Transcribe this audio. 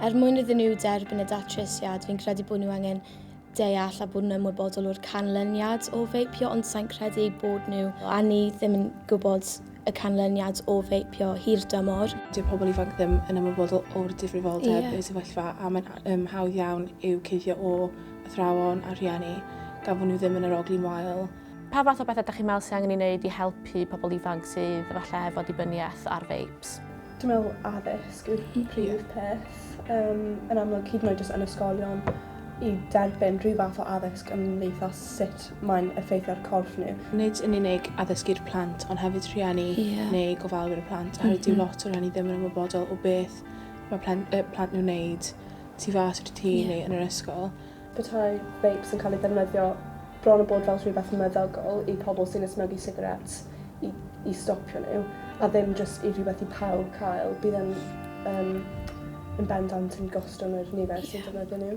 Er mwyn iddyn nhw derbyn y datrysiad, fi'n credu bod nhw angen deall a bod yn ymwybodol o'r canlyniad o feipio, ond sa'n credu eu bod nhw, a ni ddim yn gwybod y canlyniad o feipio hir dymor. Dyw pobl ifanc ddim yn ymwybodol o'r difrifoldeb y sefyllfa a mae'n um, hawdd iawn i'w cuddio o athrawon a rhieni gan fod nhw ddim yn arogli'n wael. Pa fath o bethau ydych chi'n meddwl sydd angen ei wneud i helpu pobl ifanc sydd efallai efo dibyniaeth ar vapes? Dwi'n meddwl addysg yw'r prif peth. Um, yn amlwg, hyd yn oed jyst yn ysgolion, i derbyn rhyw fath o addysg ymwneud â sut mae'n effeithio ar corff nhw. Nid yn unig addysgu'r plant, ond hefyd rhieni neu gofalwyr y plant. Oherwydd dyw lot o rhieni ddim yn ymwybodol o beth mae plant, plant nhw'n wneud tu fas i'r tŷ neu yn yr ysgol. Petai vapes yn cael ei ddefnyddio bron a bod fel rhywbeth meddygol i pobl sy'n ysmygu sigarets i, i stopio nhw, a ddim jyst i rhywbeth i pawb cael, bydd yn, um, yn bendant yn gostwng yr nifer sy'n defnyddio nhw.